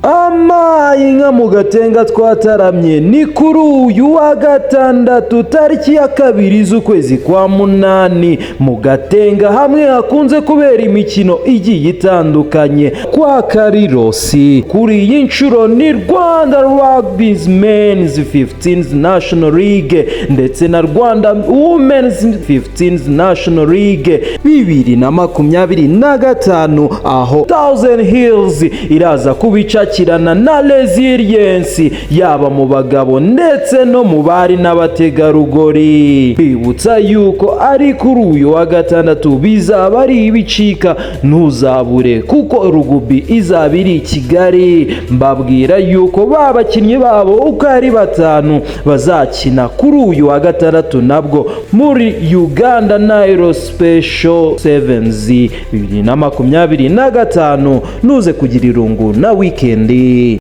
Amaye inka mu Gatenga, twataramye. Ni kuri uyu wa gatandatu, tariki ya 2 z'ukwezi kwa 8, mu Gatenga, hamwe hakunze kubera imikino igiye itandukanye kwa Karirosi. Kuri iyi nshuro ni Rwanda Rugby Men's 15 National League ndetse na Rwanda Women's 15 National League 2025, aho Thousand Hills iraza kubicakirana na Resilience, yaba mu bagabo ndetse no mu bari n'abategarugori. Bibutsa yuko ari kuri uyu wa gatandatu, bizaba ari ibicika, ntuzabure, kuko rugby izaba iri i Kigali. Mbabwira yuko ba bakinnyi babo uko ari batanu bazakina kuri uyu wa gatandatu nabwo muri Uganda Nile Special Sevens 2025. Ntuze kugira irungu na weekend.